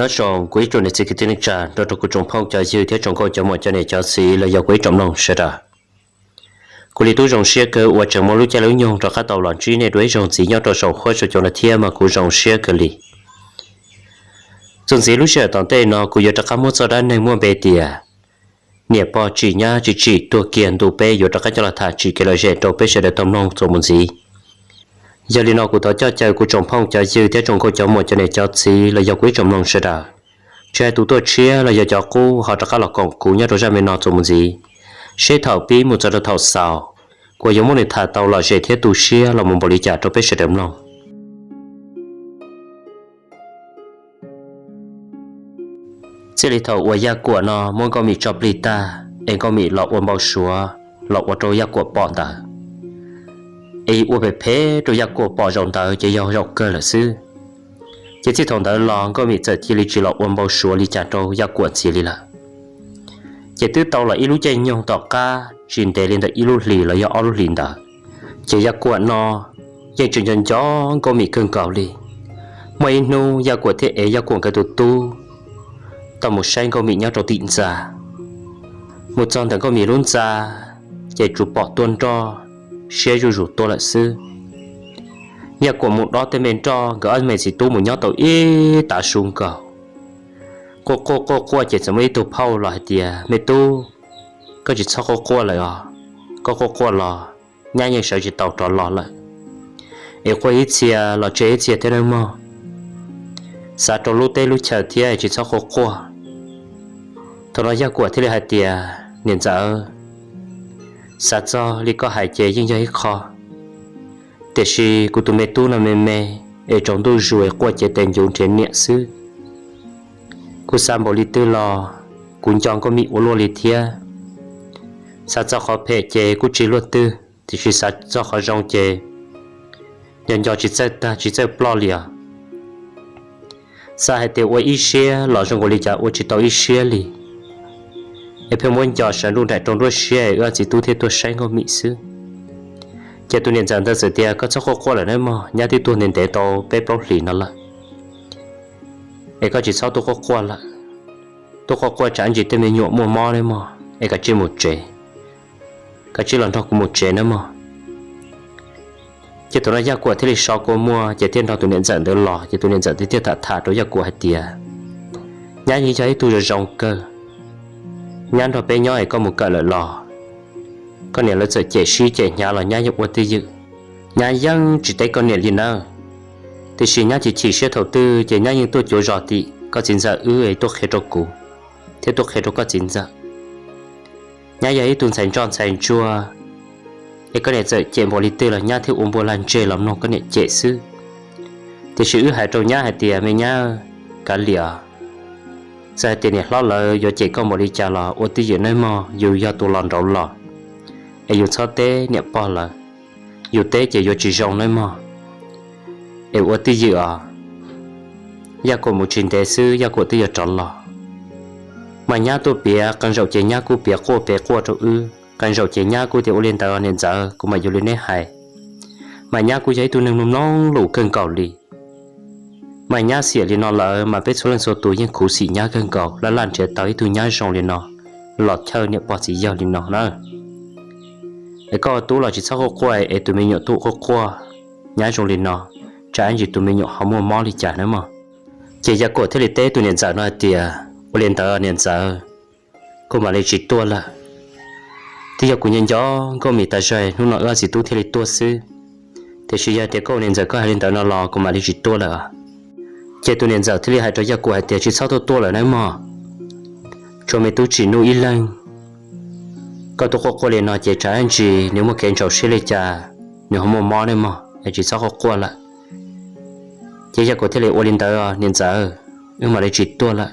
Nyob zoo kuv ib tsoom niam txiv kwv tij neej tsa, nrog rau kuv tsoom phooj cov ywg thiab tsoom nkauj cov muam cov niam cov txiv los yog kuv ib tsoom mloog sawv daws. Kuv li tub zoo siab kawg uas tseem muaj lub caij lub nyoog rov qab tau los ntsib nej dua ib zaug ntxiv nyob rau saum huab saum cua no thiab mas kuv zoo siab kawg li. Txuas ntxiv lub sij hawm tom ntej no kuv yuav rov qab muab txoj dab neeg muaj npe tias niam pog tsim nyab tsis tsim tuag kiag ntu peb yuav rov qab coj los tham tsim kev lom zem rau peb sawv daws tau mloog txuas mus ntxiv. Yog li no kuv thov coj caw kuv tsoom phooj cov ywg thiab tsoom nkauj cov muam cov niam cov txiv los yog kuv ib tsoom mloog sawv daws, tsis hais tus tuaj tshiab los yog cov qub ho rov qab los koom kuv nyob rau zaj me no txuas mus ntxiv, seb thaum pib mus txog rau thaum xaus, kuv yuav muab nws tham tau lom zem thiab tu siab los mus npaum li cas rau peb sawv daws mloog. Txij li thaum uas Yaj Kuam no muab Nkauj Mim tso plig tag es Nkauj Mim los ua npau suav los ua rau Yaj Kuam pom ntawd, es ua phem phem rau Yaj Kuam pom zaum ntawd ces yog zaum kawg lawm xwb. Ces txij thaum ntawd los Nkauj Mim txawm cia li tsis los ua npau suav li cas rau Yaj Kuam ntxiv li lawm. Ces twb tau los ib lub caij nyoog tom qab tsis ntev li ntawm ib lub hlis los yog ob lub hlis ntawd, ces Yaj Kuam no yeej tseem nco nco Nkauj Mim kawg nkaus li. Muaj ib hnub Yaj Kuam thiaj ev Yaj Kuam nkawd tus tub tau mus saib Nkauj Mim nyob rau tim ntxa. Mus txog ntawm Nkauj Mim lub ntxa, ces tsuas pom tuaj nroj siab zuj zus tuaj lawm xwb. Yaj Kuam mus dob tej me nroj, nkawd ob me txiv tub mus nyob tau ib tav su nkaus. Quaj quaj quaj quaj ces txawm muaj ib tug phauj los hais tias, Me tub, koj tsis txhob quaj quaj lawm os. Koj quaj quaj los nyab yeej sawv tsis tau rov los lawm. Es quaj ib txhia los tseg ib txhia thiab nawb mog. Xav rau lub teb lub chaw thiab tsis txhob quaj quaj. Thaum no Yaj Kuam thiaj li hais tias, Niam ntxawm, xav txog li koj hais ces yeej yog ib qho, tiam sis kuv tus me tub no me me, es tsaus ntuj zus es quaj ces tes ncuv nrhiav niam xwb. Kuv xav npaum li twg los kuv nco Nkauj Mim ua luaj li thiab. Xav txog qhov phem ces kuj tsis luaj twg, tiam sis xav txog qhov zoo ces nco nco tsis txawj tag tsis txawj ploj li os. Xav hais tias ua ib siab los zoo nkaus li cas ua tsis tau ib siab li. Es pheej muab nco sawv nruj nraim rau nruab siab es wb txiv tub thiaj tuaj saib Nkauj Mim xwb. Ces tus niam ntxawm ntawd txawm tias, Koj txhob quaj quaj lawm nawb mog, nyab twb tuag ntev ntev tau peb plaub hlis no lawm. Es koj tsis txhob tuaj quaj quaj lawm. Tuaj quaj quaj tsam ntsis tej me nyuam muaj mob nawb mog, es kav tsij mus tsev. Kav tsij los nrog kuv mus tsev nawb mog. Ces thaum no Yaj Kuam thiaj li so kua muag ces thiaj nrog tus niam ntxawm ntawd los, ces tus niam ntxawm thiaj tham tham rau Yaj Kuam hais tias, Nyab yeej yog ib tug zoo zoo kawg. Nyab nrog peb nyob es koj mus kawm lawm los koj niam lawv txawm cem sib cem hnyav los nyab yeej ua twj ywm. Nyab yeej tsis teb koj niam li nawb. Tiam sis nyab chim chim siab thaum twg ces nyab yeej tuaj cuav zos tim koj txiv ntxawm wb es tuaj qhia rau kuv, thiab tuaj qhia rau koj txiv ntxawm. Nyab yog ib tug ntxhais ntsoj ntxhais ntsuag, es koj niam txawm cem npaum li twg los nyab thiaj ua npua lag ntseg los mloog koj niam cem xwb. Tiam sis wb hais rau nyab hais tias, Me nyab, kav liam, txawm hais tias niam hlob lawv yuav cem koj npaum li cas los ua twj ywm nawb mog, yus yog tus los nraud los, es yus txhob teb niam pog lawv, yus teb ces yuav tsis zoo nawb mog. Es ua twj ywm os. Yaj Kuam mus tsis ntev xwb Yaj Kuam twb yuav rov los. Mas nyab tuaj piav qee zaum ces nyab kuj piav quaj pem quaj rau wb, qee zaum ces nyab kuj tias, Ua li ntawd niam ntxawm, kuv mam yuav li neb hais. Mas nyab kuj yog ib tug neeg mloog mloog lus kawg nkaus li. Mas nyab xiam li no lawm mas peb txhua leej txhua tus yeej khuv xim nyab kawg nkaus, laj laj nrhiav tau ib tug nyab zoo li no los chawj niam pog txiv yawg li no na. Es koj ua tub los tsis txhob quaj quaj es tus me nyuam tuaj quaj quaj nyab zoo li no, tsam ib ntsis tus me nyuam ho muaj mob li cas nawb mog. Ces Yaj Kuam thiaj li teb tus niam ntxawm no hais tias, Ua li ntawd niam ntxawm, kuv mam li tsis tuaj lawm. Twb yog kuv nco nco Nkauj Mim tas zog hnub no wb txiv tub thiaj li tuaj xwb. Tiam sis yog tias koj ua niam ntxawm koj hais li ntawd no los kuv mam li tsis tuaj lawm. Ces tus niam ntxawm thiaj li hais rau Yaj Kuam hais tias, Tsis txhob tuaj tuaj lawm nawb mog. Tshuav me tub tsim nuj ib leeg, koj tuaj quaj quaj li no ces tsam ib ntsis nws muaj kev ntsaum siab li cas, nws ho muaj mob nawb mog, es tsis txhob quaj quaj lawm. Ces Yaj Kuam thiaj li ua li ntawd, Niam ntxawm, wb mam li tsis tuaj lawm.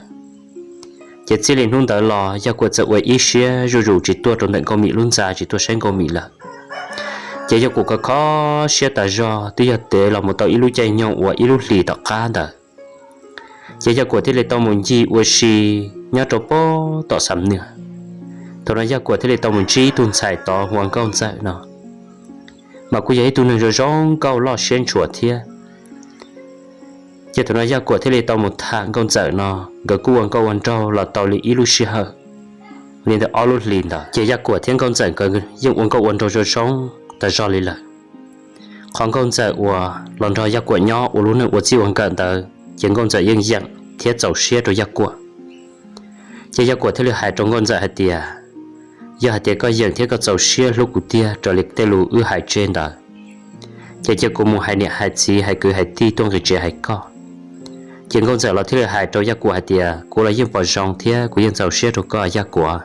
Ces txij li hnub ntawd los Yaj Kuam txawm ua ib siab zuj zus tsis tuaj rau ntawm Nkauj Mim lub ntxa, tsis tuaj saib Nkauj Mim lawm. Ces Yaj Kuam kho kho siab tas zog, twb yog tev los mus tau ib lub caij nyoog uas ib lub hlis tom qab ntawd. Ces Yaj Kuam thiaj li tau mus ncig ua si nyob rau pem tom Xam Nwj. Thaum no Yaj Kuam thiaj li tau mus ntsib ib tug ntxhais tod hu ua Nkauj Ntxawm no, mas kuj yog ib tug neeg zoo zoo nkauj loj siab ntshua thiab. Ces thaum no Yaj Kuam thiaj li tau mus tham Nkauj Ntxawm no, nkawd kuj ua nkauj ua nraug los tau li ib lub sij hawm, li ntawm ob lub hlis ntawd ces Yaj Kuam thiab Nkauj Ntxawm nkawd yeej ua nkauj ua nraug zoo zoo tas zog li lawm. Qhov Nkauj Ntxawm uas los nrog Yaj Kuam nyob ua lub neej ua txij ua nkawm ntawd ces Nkauj Ntxawm yeej yeem thiab txaus siab rau Yaj Kuam. Ces Yaj Kuam thiaj li hais rau Nkauj Ntxawm hais tias, yog hais tias koj yeem thiab koj txaus siab hlub kuv tiag raws li tej lus wb hais tseg ntawd, ces cia kuv mus hais niam hais txiv hais kwv hais tij tuaj nqis tsev hais koj. Ces Nkauj Ntxawm los thiaj li hais rau Yaj Kuam hais tias, kuv los yeej pom zoo thiab kuv yeej txaus siab rau koj Yaj Kuam.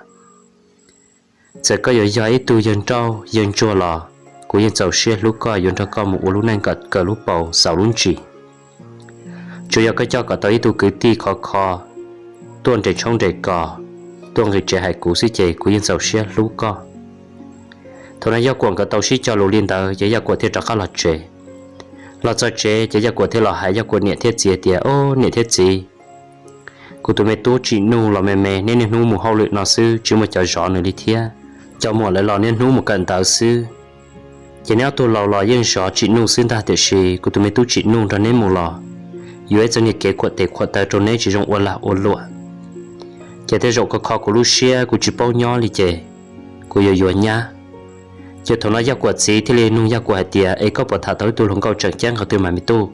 Txawm koj yuav yog ib tug yawg nrauj yawg ntsuag los kuv yeej txaus siab hlub koj, yuav nrog koj mus ua lub neej kom kaw lub paus xaus lub ntsis. Tsuas yog koj coj kom tau ib tug kwv tij khov kho tuaj nres tshoob nres kos, tuaj nqis tsev hais kuv xwb ces kuv yeej txaus siab hlub koj. Thaum no Yaj Kuam nkawd tau sib cog lus li ntawd ces Yaj Kuam thiaj rov qab los tsev. Los txog tsev ces Yaj Kuam thiaj los hais Yaj Kuam niam thiab txiv hais tias, o, niam thiab txiv, kuv tus me tub Tsim Nuj los me me, neb niaj hnub mus hauj lwm no xwb tsis muaj cov zov nws li thiab. Cov muam lawv los niaj hnub mus kawm ntawv xwb. Ces neb ob tug laus los yeej zov Tsim Nuj xwb ntag, tiam sis kuv tus me tub Tsim Nuj nrog neb mus los yuav ib txoj niag kev khuam tes khuam taw rau neb tsis zoo ua lag ua luam. Ces tej zaum kho kho kuv lub siab kuv tsis paub nyob li ces kuv yuav yuav nyab. Ces thaum no Yaj Kuam txiv thiaj li nug Yaj Kuam hais tias, es koj puas tham tau ib tug hluas nkauj tseem ceeb qhov twg mas me tub?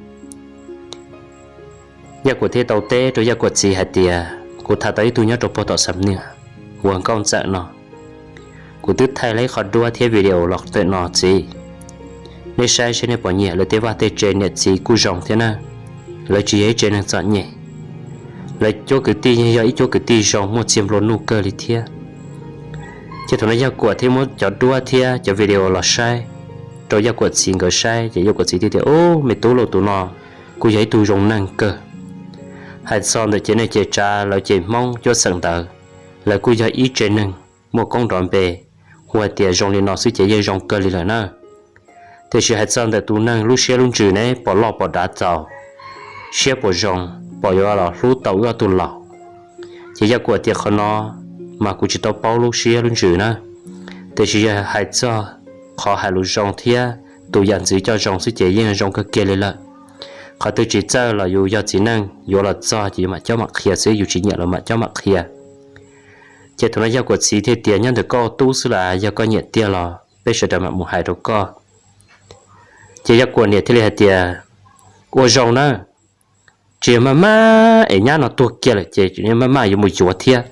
Yaj Kuam thiaj tau teb rau Yaj Kuam txiv hais tias, kuv tham tau ib tug nyob rau puag tom Xam Niam uas Nkauj Ntxawm no. Kuv twb thaij lawv ib qho duab thiab video los ntawm no txiv. Neb saib saib neb puas nyiam, lawv tej vaj tej tsev niam txiv kuj zoo thiab na. Lawv tsis yog ib tsev neeg txom nyem. Lawv cuab kwv tij yeej yog ib cuab kwv tij zoo muaj txiag nplua nuj kawg li thiab. Ces thaum no Yaj Kuam thiaj muab cov duab thiab cov video los saib rau Yaj Kuam txiv nkawd saib, ces Yaj Kuam txiv thiaj tias, ub, me tub lauj, tus no kuj yog ib tug zoo neeg kawg. Hais txog ntawm ces neej ces tsav lawv ces Hmoob cuab xeem ntawd, lawv kuj yog ib tsev neeg muaj koob nrov npe, hu hais tias zoo li no xwb ces yeej zoo kawg li lawm na. Tiam sis hais txog ntawm tus neeg lub siab lub ntsws ne, pom loj pom dav txaus, siab puas zoo, pom yuav los hlub tau wb ob tug laus. Ces Yaj Kuam tias qhov no mas kuv tsis tau paub lub siab lub ntsws na, tiam sis yog hais txog qhov hais lus zoo thiab tus yam ntxwv coj zoo xwb ces yeej zoo kawg kiag li lawm. Qhov twg tsis txawj los yus yog txiv neej yuav los txog ces yus mam cob mam qhia xwb, yus tsis nyiam los mam cob mam qhia. Ces thaum no Yaj Kuam txiv thiaj tias, nyob ntawm koj tub xwb las, yog koj nyiam tiag los peb sawv daws mam mus hais rau koj. Ces Yaj Kuam niam thiaj li hais tias, ua zoo na, tsis yog maj maj es nyab no tuag kiag lawm ces maj maj yuav mus yuav thiab.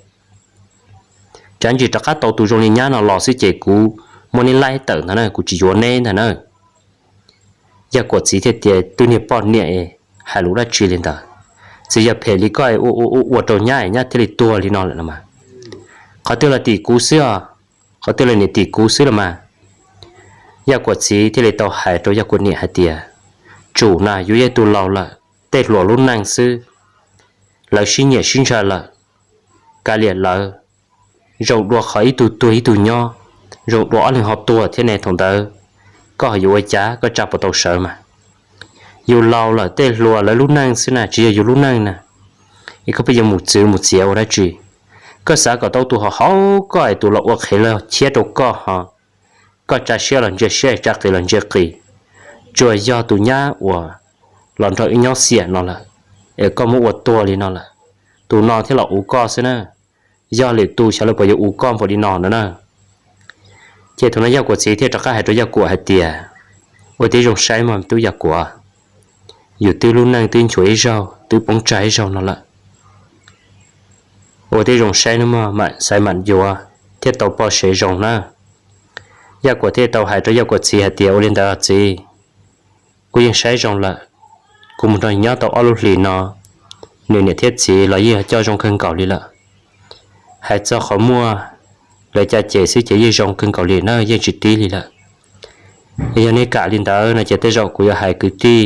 Tsam ntsis rov qab tau tus zoo li nyab no los xwb ces kuv muab neb laib tawm ntag na, kuv tsis yuav neb ntag na. Yaj Kuam txiv thiaj tias, twb niag poj niam hais lus dab tsi li ntawd, txawm yog phem li koj ua ua ua rau nyab es nyab thiaj li tuag li no lawm los mas. Qhov twg los tim kuv xwb os, qhov twg los niam tim kuv xwb los mas. Yaj Kuam txiv thiaj li tau hais rau Yaj Kuam niam hais tias, tsum na, yus yog ib tug laus lawm, tej hluas lub neej xwb, lawv sib nyiam sib ntshaw lawm, kav liam lawv, zoo dua qhov ib tug tuag ib tug nyob, zoo dua ob leeg ho tuag thiab ne. Thaum ntawd koj ho yuav ua cas, koj tsa puas tau sawv mas. Yus laus lawm, tej hluas lawv lub neej xwb na, tsis yog yus lub neej na. Es koj pheej yuav mus txwv mus txiav ua dab tsi? Koj xav kom tau tus haum haum koj es tus los ua qhev log chiab rau koj ho, koj tsa siab los ntsia siab, tsa qis los ntsia qis. Tsuas yog tus nyab uas los nrog wb nyob xiam no lawm, es koj muab ua tuag li no lawm, tus no thiaj los uv koj xwb na. Yog lwm tus xyov lawv puas yuav uv koj npaum li no no na. Ces thaum no Yaj Kuam txiv thiaj rov qab hais rau Yaj Kuam hais tias, ua tib zoo saib mog tub Yaj Kuam, yus twb lub neej twb nchuav ib zaug, twb poob tsag ib zaug no lawm. Ua tib zoo saib nawb mog, mam xaiv mam yuav thiaj tau poj sev zoo na. Yaj Kuam thiaj tau hais rau Yaj Kuam txiv hais tias, ua li ntawd txiv, kuv yeej saib zoo lawm, kuv mus nrog nyob tau ob lub hlis no, nws niam thiab txiv los yeej coj zoo kawg nkaus li lawm. Hais txog qhov muaj lawv caj ces xwb ces yeej zoo kawg nkaus li na, yeej tsis tib li lawm. Es yog nej kam li ntawd no ces tej zaum kuv yuav hais kwv tij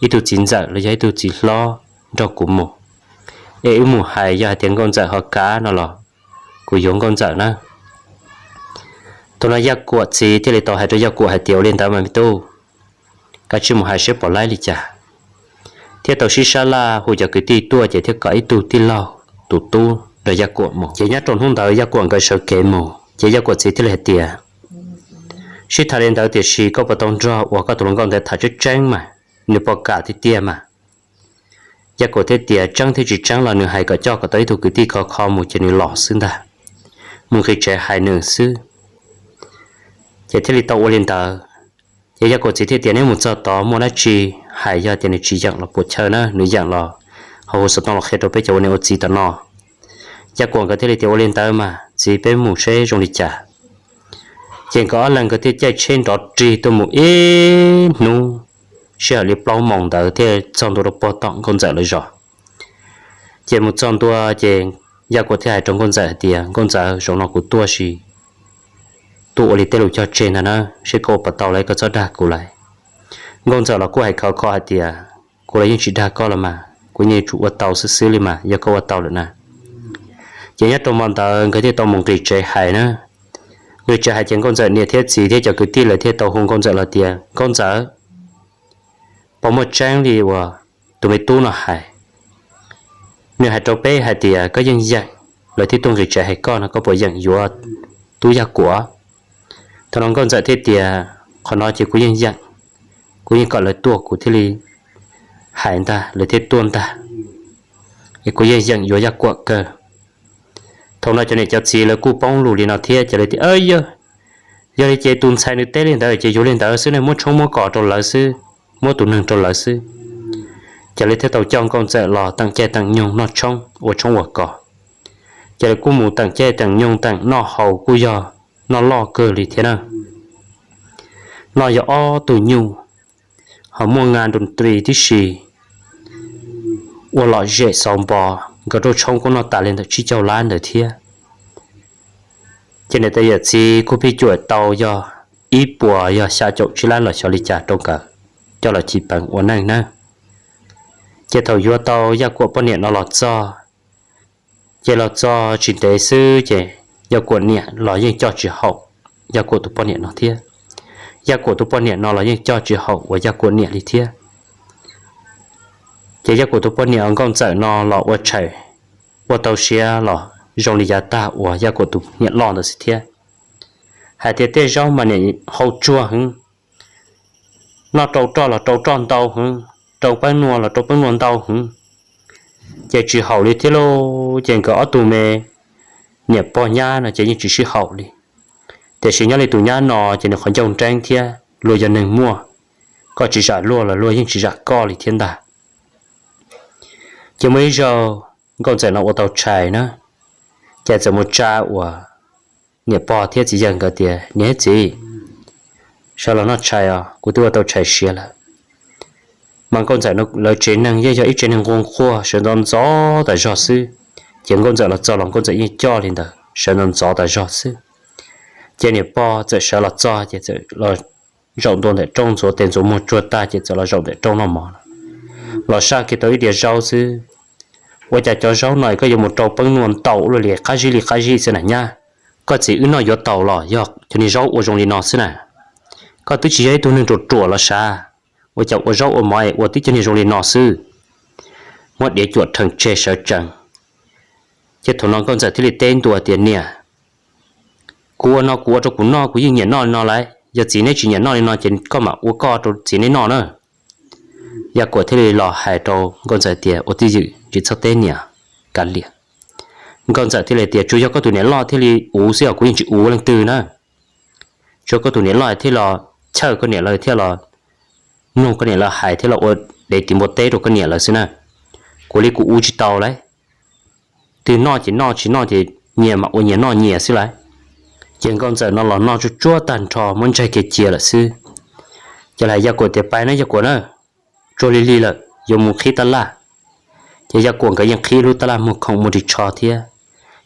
ib tug txiv ntxawm los yog ib tug txiv hlob nrog kuv mus, es wb mus hais, yog hais tias nkauj ntxawm ho kav no los kuv yuav nkauj ntxawm na. Thaum no Yaj Kuam txiv thiaj li tau hais rau Yaj Kuam hais tias, ua li ntawd mas me tub, kav tsij mus hais saib puas laib li cas. Thiaj tau sib sab laj hu cov kwv tij tuaj ces thiaj kom ib tug tij laug tus tub nrog Yaj Kuam mus. Ces nyob rau hnub ntawd Yaj Kuam nkawd sawv kev mus ces Yaj Kuam txiv thiaj li hais tias, sib tham li ntawd tiam sis koj puas tau nrog uas koj tus hluas nkauj ntawd tham tseeb tseeb mas, nws puas kam tiag tiag mas? Yaj Kuam thiaj tias tseeb thiab tsis tseeb los nws hais kom coj kom tau ib tug kwv tij khov kho mus ces nws los xwb ntag, mus nqis tsev hais nws xwb. Ces thiaj li tau ua li ntawd. Ces Yaj Kuam txiv thiaj tias neb mus txog tod muaj dab tsi hais, yog tias nws tsis yeem los puam chawj na, nws yeem los ho hu xov tooj los qhia rau peb cov ua niam ua txiv tom no. Yaj Kuam nkawd thiaj li tias ua li ntawd mas txiv peb mus seb zoo li cas. Ces nkawd ob leeg nkawd thiaj caij tsheb nrov rig tuaj mus ib hnub, sij hawm li plaub moos ntawd thiaj txog ntua rau pog tom Nkauj Ntxawm lawv zos. Ces mus txog ntua ces Yaj Kuam thiaj hais rau Nkauj Ntxawm hais tias Nkauj Ntxawm, zaum no kuv tuaj sis tuaj ua li tej lus cog tseg ntag na, seb koj ua puas tau lawm, koj txhob dag kuv lawm. Nkauj Ntxawm los kuj hais khov kho hais tias kuv los yeej tsis dag koj los mas, kuv yeej yuav tsum ua tau xwb xwb li mas yog koj ua tau lawm na. Ces nyob rau hmo ntawd nkawd thiaj tau mus nqis tsev hais na. Nqis tsev hais ces Nkauj Ntxawm niam thiab txiv thiab cov kwv tij lawv thiaj tau hu Nkauj Ntxawm los tias Nkauj Ntxawm, puas muaj tseeb li uas tus me tub no hais? Nws hais rau peb hais tias koj yeej yeem, lawv thiaj tuaj nqis tsev hais koj no, koj puas yeem yuav tub Yaj Kuam? Thaum no Nkauj Ntxawm thiaj tias qhov no ces kuv yeej yeem, kuv yeej kom lawv tuaj kuv thiaj li hais ntag, lawv thiaj tuaj ntag, es kuv yeej yeem yuav Yaj Kuam kawg. Thaum no cov niam cov txiv lawv kuj poob lus li no thiab, ces lawv tias yog, yog li ces tus ntxhais nws teb li ntawd ces yuav li ntawd xwb ne, muab tshoob muab kos rau lawv xwb, muab tus neeg rau lawv xwb. Ces lawv thiaj tau coj Nkauj Ntxawm los teem caij teem nyoog noj tshoob ua tshoob ua kos. Ces lawv kuj mus teem caij teem nyoog teem noj haus kuj yog noj loj kawg li thiab na. Noj yog ob tug nyuj, ho muaj nqa nroo ris tib si, ua lom zem xauv npo, nkawd rauj tshoob kuj noj tas li ntawm tsib caug lab ntawd thiab. Ces niam tais yawm txiv kuj phij cuam tau yog ib puas yog xya caum tsib lab los xyov li cas rau nkawd coj los ci peev ua neej na. Ces thaum yuav tau Yaj Kuam poj niam no los txog, ces los txog tsis ntev xwb ces Yaj Kuam niam los yeej coj tsis haum Yaj Kuam tus poj niam no thiab. Yaj Kuam tus poj niam no los yeej coj tsis haum uas Yaj Kuam niam li thiab. Ces Yaj Kuam tus poj niam Nkauj Ntxawm no los ua tshais, ua tau siav los zoo li yav tag uas Yaj Kuam tus niam loj ntawd xwb thiab. Hais tias tej zaub mas niam hau tsuag heev, noj rau roj los rau roj ntau heev, rau peeb nua los rau peeb nua ntau heev, ces tsis haum li thiab lauj. Ces nkawd ob tug me niam pog nyab no ces yeej tsis sib haum li. Tiam sis nyob li tus nyab no ces nws qhov ncauj nreeb thiab luag yog neeg muaj, koj tsis zam luag los luag yeej tsis zam koj li thiab ntag. Ces muaj ib zaug Nkauj Ntxawm no ua tau tshais na, ces txawm mus tsa uas niam pog thiab txiv yawg nkawd tias niam thiab txiv, sawv los noj tshais os, kuv twb ua tau tshais siav lawm. Mas Nkauj Ntxawm lawv tsev neeg yeej yog ib tsev neeg nquag nquag sawv ntxov ntxov tas zog xwb. Ces Nkauj Ntxawm los txog los Nkauj Ntxawm yeej coj li ntawd sawv ntxov ntxov tas zog xwb. Ces niam pog txawm sawv los txog ces txawm los zaum ntua ntawm rooj ntxuav tes ntxuav muag tsuag tag ces txawm los zaum ntawm rooj noj mov. Los saj kiag tau ib diav zaub xwb. Ua cas cov zaub no koj yuav mus rau peeb nua ntau ua luaj li, qab zib li qab zib xwb na nyab? Koj txiv wb noj yuav taus los yog cov niag zaub ua zoo li no xwb na? Koj twb tsis yog ib tug neeg ruam ruam los sav, ua cas ua zaub ua mov es ua tib cov niag zoo li no xwb? Muab diav cuam rhees tseg sawv tsees. Ces thaum no Nkauj Ntxawm thiaj li teb ntua tias niam, kuv ua no kuv ua rau kuv noj kuv yeej nyiam noj li no lawm, yog txiv neb tsis nyiam noj li no ces koj mam ua koj rau txiv neb noj na. Yaj Kuam thiaj li los hais rau Nkauj Ntxawm tias ua twj ywm tsis txhob teb niam, kav liam. Nkauj Ntxawm thiaj li tias tsuas yog koj tus niam loj thiaj li uv xwb os, kuv yeej tsis uv leej twg na. Tsuas koj tus niam loj thiaj los chawj koj niam lawv thiaj los mloog koj niam lawv hais thiab los ua dev tiv npua teb rau koj niam lawv xwb na. Kuv li kuv uv tsis tau lawm. Twg noj ces noj, tsis noj ces nyias mam ua nyias noj nyias xwb lawm. Ces Nkauj Ntxawm no los noj tsuj tsuab tag nrho muab ntsaig kiag cia lawm xwb. Ces lawv Yaj Kuam tias pais na Yaj Kuam na, tsuag lig lig lawm yuav mus qhib tab laj. Ces Yaj Kuam nkawd yeej qhib lub tab laj muag khoom muag ris tsho thiab.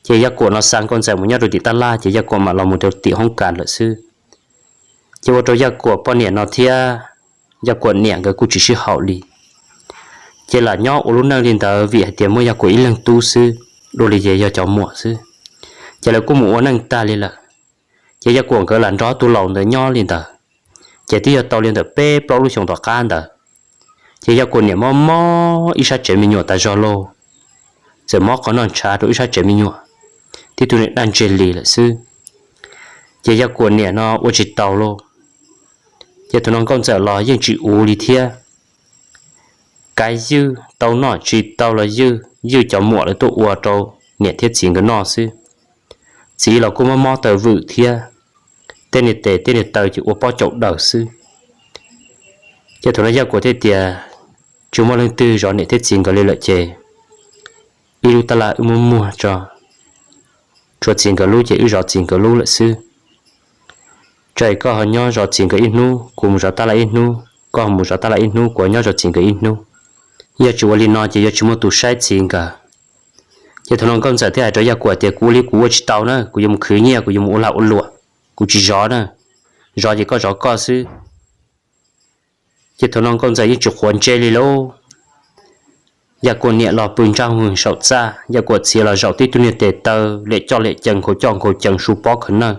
Ces Yaj Kuam no xa Nkauj Ntxawm mus nyob rau tim tab laj ces Yaj Kuam mam los mus rau tim hoob kas lawm xwb. Ces ua rau Yaj Kuam poj niam no thiab Yaj Kuam niam nkawd kuj tsis sib haum li. Ces lam nyob ua lub neej li ntawd vim hais tias muaj Yaj Kuam ib leeg tub xwb, dua li ces yog cov muam xwb. Ces lawv kuj mus ua neej tag li lawm. Ces Yaj Kuam nkawd lam nrog tus laus ntawd nyob li ntawd, ces twb yog tau li ntawm peb plaub lub xyoo tom qab ntawd. Ces Yaj Kuam niam mob mob ib sab tsev me nyuam tas zog lauj, txawm mob qhov noj ntshav rau ib sab tsev me nyuam, tib tug niag daj ntseg li lawm xwb. Ces Yaj Kuam niam no ua tsis taus lauj, ces thaum no Nkauj Ntxawm los yeej tsis uv li thiab. kab ywj, tau noj tsis tau los ywj, ywj cov muam lawv tuaj ua rau niam thiab txiv nkawd noj xwb. Txiv los kuj mob mob taw vwm thiab, tej niag tes tej niag taw ces ua pob caum daws xwb. Ces thaum no Yaj Kuam thiaj tias, tsis muaj leej twg zov niam thiab txiv nkawd li lawm ces ib lub tab laj wb muab muag tso, tshuav txiv nkawd lub ces wb zov txiv nkawd lub lawm xwb. Tso koj ho nyob zov txiv nkawd ib hnub, kuv mus zov tab laj ib hnub, koj ho mus zov tab laj ib hnub, kuv ho nyob zov txiv nkawd ib hnub. Yog tsis ua li no ces yuav tsis muaj tus saib txiv nkawd. Ces thaum no nkauj ntxawm thiaj hais rau Yaj Kuam tias, kuv ua li kuv ua tsis tau na, kuv yuav mus khwv nyiaj, kuv yuav mus ua lag ua luam, kuv tsis zov na, zov ces koj zov koj xwb. Ces thaum no nkauj ntxawm yeej tsis quav ntsej li lauj. Yaj Kuam niam los pw ntsaj hwv saum txaj, Yaj Kuam txiv los zaum tib tug niag tes taw liam coj liam cees, nkhaus coj nkhaus cees, su pob khaws nawj,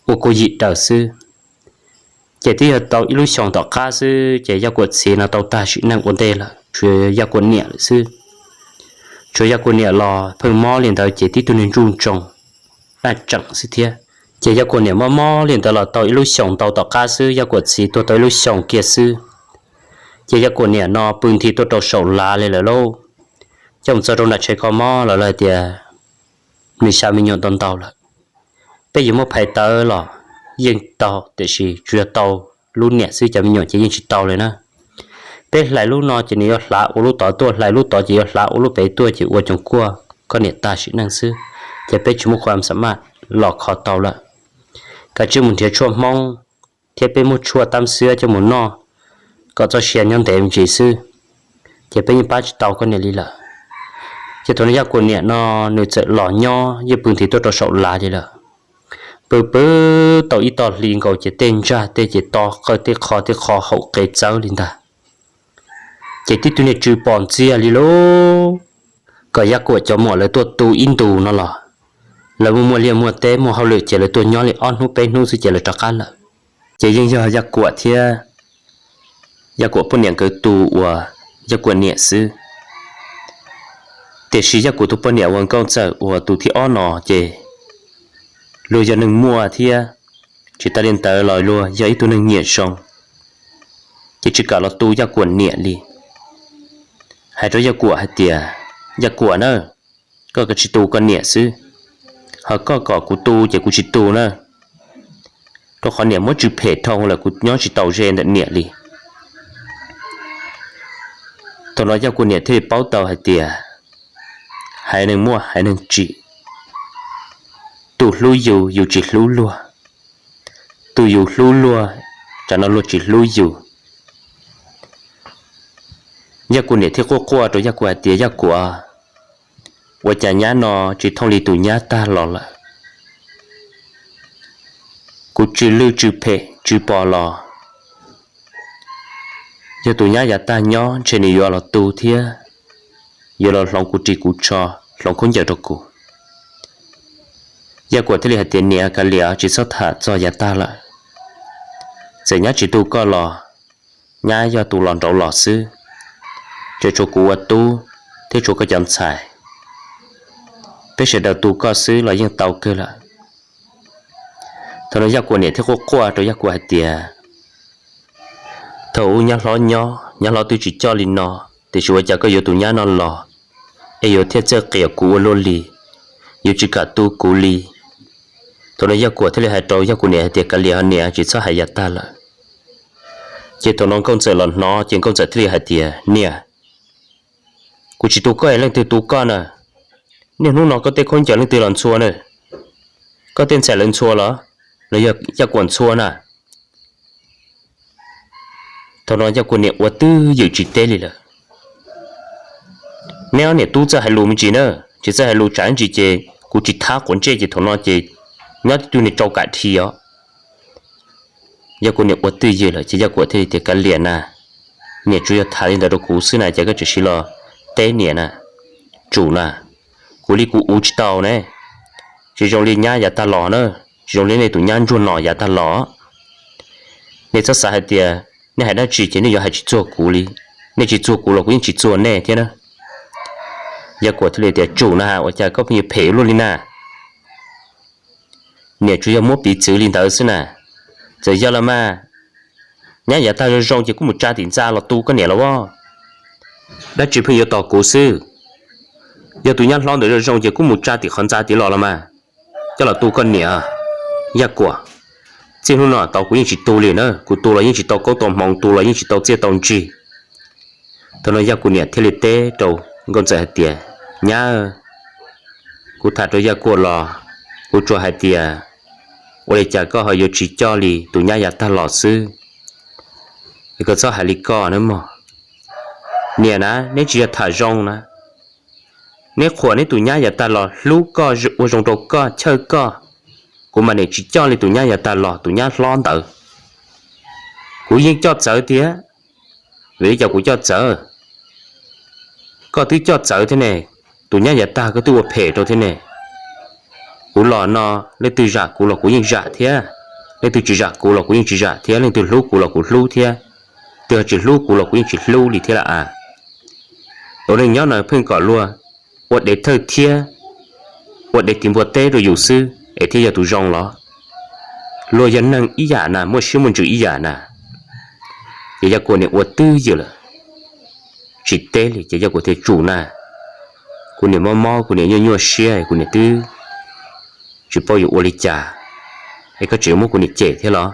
ua kuv yim daws xwb. Ces twb yog tau ib lub xyoos tom qab xwb ces Yaj Kuam txiv no tau tag sim neej ua ntej lawm, tshuav Yaj Kuam niam lawm xwb. Tshuav Yaj Kuam niam los pheej mob li ntawd ces tib tug niag ntsuj ntsoos daj tseem xwb thiab. Ces Yaj Kuam niam mob mob li ntawd los tau ib lub xyoos ntau tom qab xwb, Yaj Kuam txiv tuag tau ib lub xyoos kiag xwb, ces Yaj Kuam niam no pw nthi tuaj rau saum lav li lawm lauj. Coj mus txog rau nram tsheb kho mob los lawv hais tias nws xya me nyuam ntau ntau lawm. Peb yuav muab phais tawv los yeej tau, tiam sis tsuas yog tau lub niam xwb, cov me nyuam ces yeej tsis tau li na. Peb hlais lub no ces nws yuav hlav ua lub tod tuaj, hlais lub tod ces yuav hlav ua lub pem tuaj, ces ua coos kuaj koj niam tag sim neej xwb, ces peb tsis muaj khuam xa maj los kho tau lawm. Kav tsij mus nrhiav tshuaj Hmoob thiab peb muab tshuaj tab xiab coj mus noj kom txoj sia nyob ntev me ntsis xwb, ces peb yeej pab tsis tau koj niam li lawm. Ces thaum no Yaj Kuam niam no nws txawm los nyob yeej pw nthi tuaj rau saum lav li lawm. Pw pw tau ib tog hli nkaus ces tej ntsag tej ces to qawj tej qho tej qho haum qe txawb li ntag. Ces tib tug niag tsw pom ntxiag li lauj. Kom Yaj Kuam cov muam lawv tuaj tu ib ntus no los lawv muaj muaj liaj muaj teb muaj hauj lwm ces lawv tuaj nyob li ob hnub peb hnub xwb ces lawv rov qab lawm. Ces yeej yog Yaj Kuam thiab Yaj Kuam poj niam nkawd tu uas Yaj Kuam niam xwb. Tiam sis Yaj Kuam tus poj niam uas nkauj ntxawm uas tus thib ob no ces luag yog neeg muaj thiab, tsis tas li ntawd los luag yog ib tug neeg nyiam zoo, ces tsis kam los tu Yaj Kuam niam li. Hais rau Yaj Kuam hais tias, Yaj Kuam na, koj kav tsij tu koj niam xwb, ho koj kom kuv tu ces kuv tsis tu na, rau qhov niam muab tsw phem dhau lawm kuv nyob tsis tau ze ntawm niam li. Thaum no Yaj Kuam niam thiaj li paub tau hais tias, haiv neeg muaj haiv neeg tsim, tus hlub yus yus tsis hlub luag, tus yus hlub luag tsam no luag tsis hlub yus. Yaj Kuam niam thiaj quaj quaj rau Yaj Kuam hais tias, Yaj Kuam, ua cas nyab no tsis thooj li tus nyab tag los lawm? Kuv tsw lwj tsw phem tsw pos los yog tus nyab yav tag nyob ntshe nws yuav los tu thiab yuav los hloov kuv ris kuv tsho, hloov khaub ncaws rau kuv. Yaj Kuam thiaj li hais tias, niam, kav liam, tsis txhob tham txog yav tag lawm. Txawm nyab tsis tu koj los nyab yog tus los nraud los xwb, tseem tshuav kuv ua tub thiab tshuav koj cov ntxhais, peb sawv daws tu koj xwb los yeej tau kawg lawm. Thaum no Yaj Kuam niam thiaj quaj quaj rau Yaj Kuam hais tias, thaum ub nyab hlob nyob, nyab hlob twb tsis coj li no, tiam sis ua cas koj yuav tus nyab no los es yuav thiaj txawj qias kuv ua luaj li, yuav tsis kam tu kuv li. Thaum no Yaj Kuam thiaj li hais rau Yaj Kuam niam hais tias, kav liam ho niam, tsis txhob hais yav tag lawm. Ces thaum no nkauj ntxawm los hnov ces nkauj ntxawm thiaj li hais tias, niam, kuv tsis tu koj es leej twg tu koj na? Niaj hnub no koj tej khaub ncaws leej twg los ntxhua na? Koj tej ntxhais lawv ntxhua los, los yog Yaj Kuam ntxhua na? Thaum no Yaj Kuam niam ua twj ywm tsis teb li lawm. Neb ob niam tub txawj hais lus me ntsis na, tsis txawj hais lus tsam ntsis ces kuv tsis thab quav ntsej ces thaum no ces nyob tib tug niag tsau kam dhi os. Yaj Kuam niam ua twj ywm lawm ces Yaj Kuam thiaj li tias, kav liam na, niam tsuas yog tham li ntawd rau kuv xwb na, ces koj tseem siv los teb niam na. Tsum na, kuv li kuv uv tsis tau ne, tsis zoo li nyab yav tag los na, tsis zoo li nej tus nyab ntsuag no yav tag los. Nej txhob xav hais tias nej hais dab tsi ces nej yuav hais tsis txuag kuv li, nej tsis txuag kuv los kuv yeej tsis txuag nej thiab na. Yaj Kuam thiaj li tias, tsum na, ua cas koj pheej yuav phem ua luaj li na? Niam tsuas yog muab piv txwv li ntawd xwb na. Txawm yog los mas, nyab yav tag zoo zoo ces kuj mus tsa tim ntxa los tu koj niam los as. Dab tsi pheej yuav tos kuv xwb? Yog tus nyab hlob ntawd zoo zoo ces kuj mus tsa tim qhov ntxa tid los los mas, coj los tu koj niam. Yaj Kuam, txij hnub no tod kuv yeej tsis tu li na, kuv tu los yeej tsis tau koob tau hmoov, tu los yeej tsis tau txiaj tau ntsig. Thaum no Yaj Kuam niam thiaj li teb rau Nkauj Ntxawm hais tias, Nyab, kuv tham rau Yaj Kuam los kuv tsuas hais tias, ua li cas koj ho yuav tsis coj li tus nyab yav tag los xwb? Es koj txhob hais li koj na mog. Niam na, neb tsis yog tham zoo na. Neb qhuas neb tus nyab yav tag los hlub koj, ua zoo rau koj, chawj koj. Kuv mas niam tsis coj li tus nyab yav tag los, tus nyab hlob ntawd. Kuv yeej coj txawv tiag. Vim li cas kuv coj txawv? Koj twb coj txawv thiab ne, tus nyab yav tag koj twb ua phem rau thiab ne. Kuv los no, leej twg zam kuv los kuv yeej zam thiab, leej twg tsis zam kuv los kuv yeej tsis zam thiab, leej twg hlub kuv los kuv hlub thiab, twg ho tsis hlub kuv los kuv yeej tsis hlub li thiab lawm a. Ua neej nyob no pheej kom luag ua dev thawj thiab, ua dev tiv npua teb rau yus xwb es thiaj yog tus zoo los? Luag yog neeg ib yam na, muaj siab muaj ntsws ib yam na. Ces Yaj Kuam niam ua twj ywm lawm, tsis teb li ces Yaj Kuam thiaj tsum na. Kuv niam mob mob, kuv niam nyuaj nyuaj siab, kuv niam twb tsis paub yuav ua li cas, es koj tseem yuav muab kuv niam cem thiab los?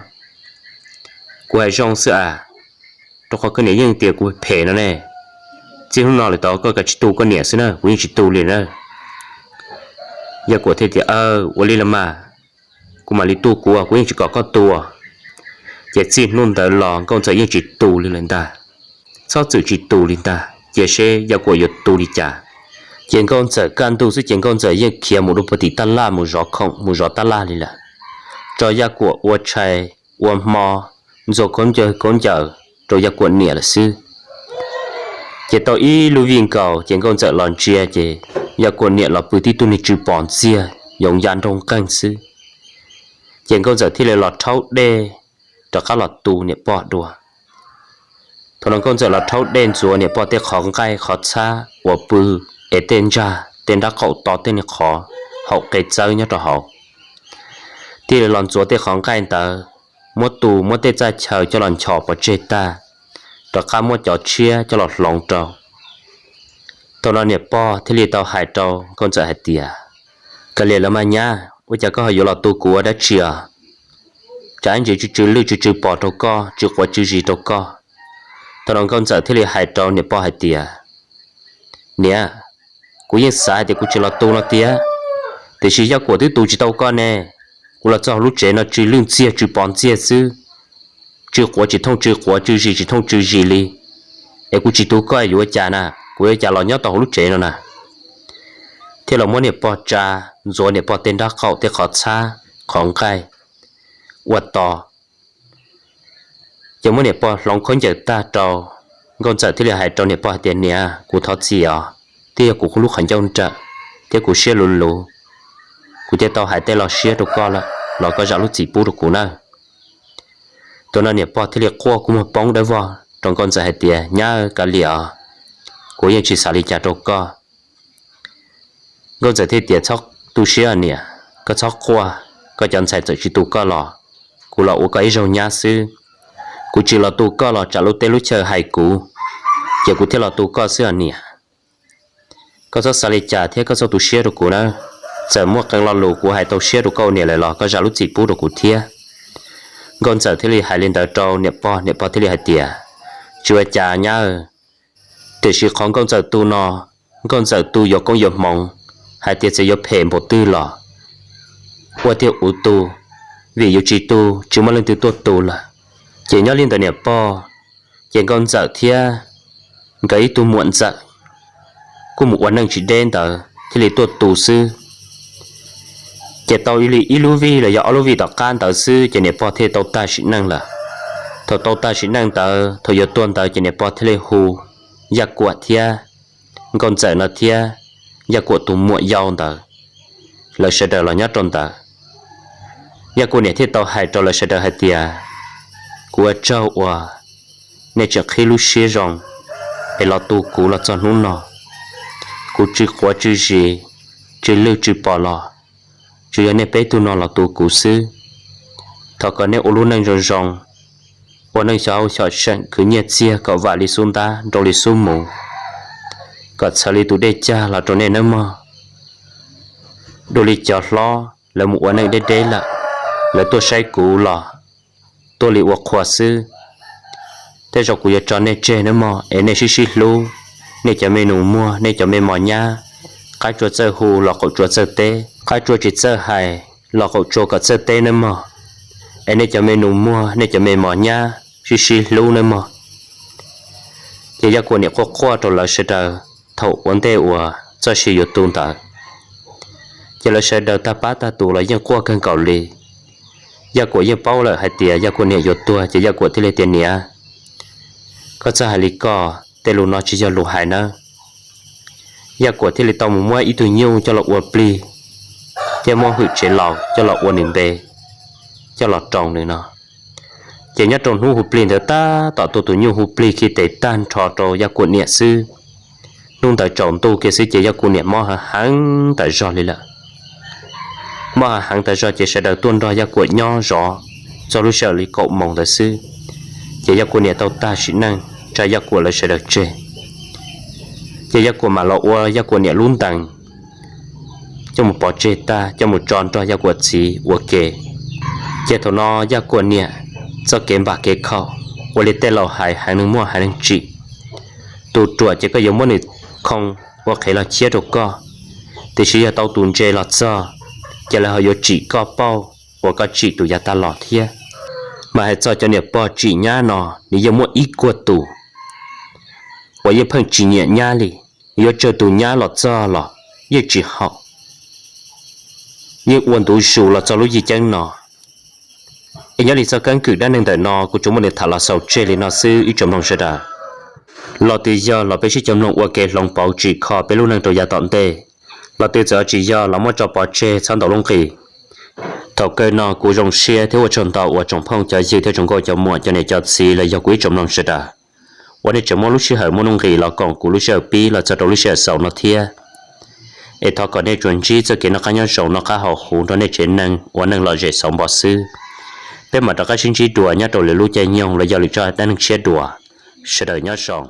Kuv hais zoo xwb a, rau qhov koj niam yeej tias kuv phem no ne. Txij hnub no lawm tod koj kav tsij tu koj niam xwb na, kuv yeej tsis tu li na. Yaj Kuam thiaj tias, Aw, ua li los mas, kuv mam li tu kuv, kuv yeej tsis kom koj tu. Ces txij hnub ntawd los Nkauj Ntxawm yeej tsis tu li lawm ntag. Txhob txwm tsis tu li ntag, cia seb Yaj Kuam yuav tu li cas. Ces Nkauj Ntxawm kaj ntug xwb ces Nkauj Ntxawm yeej khiav mus rau puag tim tab laj mus zov khoom mus zov tab laj li lawm, tso Yaj Kuam ua tshais ua hmo, ntxuag khaub ncaws khaub ncaws rau Yaj Kuam niam lawm xwb. Ces tau ib lub vij nkaus ces Nkauj Ntxawm los ntsia ces Yaj Kuam niam los pw tib tug niag tsw pos ntxiag yoov ya nroog nqeeg xwb. Ces Nkauj Ntxawm thiaj li los rhaub dej rov qab los tu niam pog dua. Thaum no Nkauj Ntxawm los rhaub dej ntxuav niam pog tej qhov nqaij qhov txhab uas pw es tej ntsag tej nrab qaum to tej niag qhov haum qe txawb nyob rau hauv, thiaj li los ntxuav tej qhov nqaij ntawd, muab tu muab tej txaj chaw coj los nchos pov tseg tag, rov qab muab cov tshiab coj los hloov rau. Thaum no niam pog thiaj li tau hais rau Nkauj Ntxawm hais tias, Kav liam los mas nyab, ua cas koj ho yuav los tu kuv ua dab tsi os? Tsam ib ntsis tsw tsw lwj tsw tsw pos rau koj, tsw quav tsw zis rau koj. Thaum no Nkauj Ntxawm thiaj li hais rau niam pog hais tias, Niam, kuv yeej xav hais tias kuv tsis los tu no tiag, tiam sis Yaj Kuam twb tu tsis tau koj ne. Kuv los txog hauv lub tsev no tsw lwj ntxiag tsw pos ntxiag xwb, tsw quav tsis thooj tsw quav, tsw zis tsis thooj tsw zis li. Es kuv tsis tu koj yuav ua cas na, kuv yuav ua cas los nyob tau hauv lub tsev no na? Thiaj los muab niam pog tsa, ntxuav niam pog tej nrab qaum tej qhov txhab qhov nqaij ua to. Ces muab niam pog hloov khaub ncaws tag rau, Nkauj Ntxawm thiaj li hais rau niam pog hais tias, Niam, kuv thov txim os, twb yog kuv lub qhov ncauj nrawm thiab kuv siab luv luv, kuv thiaj tau hais tej lo siab rau koj lawm, los koj zam lub txim pub rau kuv nawb. Thaum no niam pog thiaj li quaj kua muag poob dawb vog rau Nkauj Ntxawm hais tias, Nyab, kav liam os, kuv yeej tsis xav li cas rau koj. Nkauj Ntxawm thiaj tias, Txhob tu siab niam, koj txhob quaj, koj cov ntxhais txawm tsis tu koj los kuv los ua koj ib zaug nyab xwb. Kuv tsis los tu koj los tsam lub teb lub chaw hais kuv, ces kuv thiaj los tu koj xwb os niam. Koj txhob xav li cas thiab koj txhob tu siab rau kuv nawb. Txawm muaj qee lo lus kuv hais tau siab rau koj ua niam lawm los koj zam lub txim pub rau kuv thiab. Nkauj Ntxawm thiaj li hais li ntawd rau niam pog, niam pog thiaj li hais tias, Tsis ua cas nyab, tiam sis qhov Nkauj Ntxawm tu no, Nkauj Ntxawm tu yuav koob yuav hmoov, hais tias txawm yuav phem npaum twg los ua tiag uv tu, vim yus tsis tu tsis muaj leej twg tuaj tu lawm. Ces nyob li ntawd niam pog, ces Nkauj Ntxawm thiab nkawd ib tug muam ntxawm kuj mus ua neej tsis deb ntawd thiaj li tuaj tu xwb. Ces tau li ib lub vij los yog ob lub vij tom qab ntawd xwb ces niam pog thiaj tau tag sim neej lawm. Thaum tau tag sim neej ntawd, thaum yuav tuag ntawd ces niam pog thiaj li hu Yaj Kuam thiab Nkauj Ntxawm no thiab Yaj Kuam tus muam yau ntawd, lawv sawv daws los nyob rau ntawd. Yaj Kuam niam thiaj tau hais rau lawv sawv daws hais tias, Kuv ua tsaug uas nej tseem qhib lub siab zoo es los tu kuv los txog hnub no. Kuv tsw quav tsw zis, tsw lwj tsw pos los tsuas yog nej peb tug no los tu kuv xwb. Thov kom nej ua lub neej zoo zoo, ua neej xyov hauj xyov seem, khwv nyiaj txiag kom vam li xub ntab, nrau li xub mus, kom txhawv li tus dej cag los rau nej nawb mog. Dua li cov hlob lawv mus ua neej deb deb lawm, lawv tuaj saib kuv los tuaj li ua qhua xwb. Tej zaum kuv yuav tso nej tseg nawb mog, es nej sib sib hlub. Nej cov me nus muag, nej cov me mos nyab, qab tsuas txawj hu los qaum tsuas txawj teb, qab tsuas tsis txawj hais los qaum tsuas kom txawj teb nawb mog. Es nej cov me nus muag, nej cov me mos nyab sib sib hlub nawb mog. Ces Yaj Kuam niam quaj quaj rau lawv sawv daws thaum ua ntej uas txoj sia yuav tu ntawd. Ces lawv sawv daws tag pab tag tus los yeej quaj kawg nkaus li. Yaj Kuam yeej paub lawm hais tias Yaj Kuam niam yuav tuag, ces Yaj Kuam thiaj li tias, Niam, koj txhob hais li ko, tej lus no tsis yog lus hais nawb. Yaj Kuam thiaj li tau mus muab ib tug nyuj coj los ua plig, thiab muab hwm tsev laus coj los ua nws npe, coj los roos nws no. Ces nyob rau hnub hu plig ntawd tab tom tuaj tus nyuj hu plig khi tes tag nrho rau Yaj Kuam niam xwb. Hnub ntawd tsaus ntuj kiag xwb ces Yaj Kuam niam mob heev heev tas zog li lawm. Mob heev heev tas zog ces sawv daws tuaj nrog Yaj Kuam nyob zov txog lub sij hawm li kaum moos ntawd xwb, ces Yaj Kuam niam tau tag sim neej tsa Yaj Kuam lawv sawv daws tseg. Ces Yaj Kuam mam los ua Yaj Kuam niam lub ntees, coj mus pov tseg tag coj mus tso nrog Yaj Kuam txiv ua ke. Ces thaum no Yaj Kuam niam txoj kev npam kev khaum, ua li tej laus hais, heev neeg muaj heev neeg tsim. Tus ruam ces koj yuav muab nws khoo ua qhev los chab rau koj, tiam sis yog tau tus ntse los txog, ces lawv ho yuav tsim koj pauj uas koj tsim tus yav tag los thiab. Mas hais txog cov niam pog tsim nyab no, nws yeej muaj ib kuag tus uas yeej pheej tsis nyiam nyab li, yuav tsawg tus nyab los txog los yeej tsis haum, yeej ua ntu zus los txog lub yij ceeb no. Es nyob li txoj keeb kwm dab neeg ntawm no kuv tsuas muab nws tham los xaus tseg li no xwb ib tsoom mloog sawv daws. Los twb yog los peb sib cov mloog ua kev hloov pauv tsim kho peb lub neej rau yav tom ntej. Los twb txawm tsis yog los muab tso pov tseg txhob ntaus lub nqi. Thaum kawg no kuv zoo siab thiab ua tsaug ntau uas tsoom phooj cov ywg thiab tsoom nkauj cov muam cov niam cov txiv los yog kuv ib tsoom mloog sawv daws uas nej tseem muab lub sij hawm muaj nuj nqis los koom kuv lub sij hawm pib los txog rau lub sij hawm xaus no thiab. Es thov kom nej tsuas ntsib txoj kev noj qab nyob zoo noj qab haus huv nrog nej tsev neeg ua neej lom zem xauv npo xwb. Peb mam rov qab sib ntsib dua nyob rau lwm lub caij nyoog los yog lwm zaj dab neeg tshiab dua. Sawv daws nyob zoo.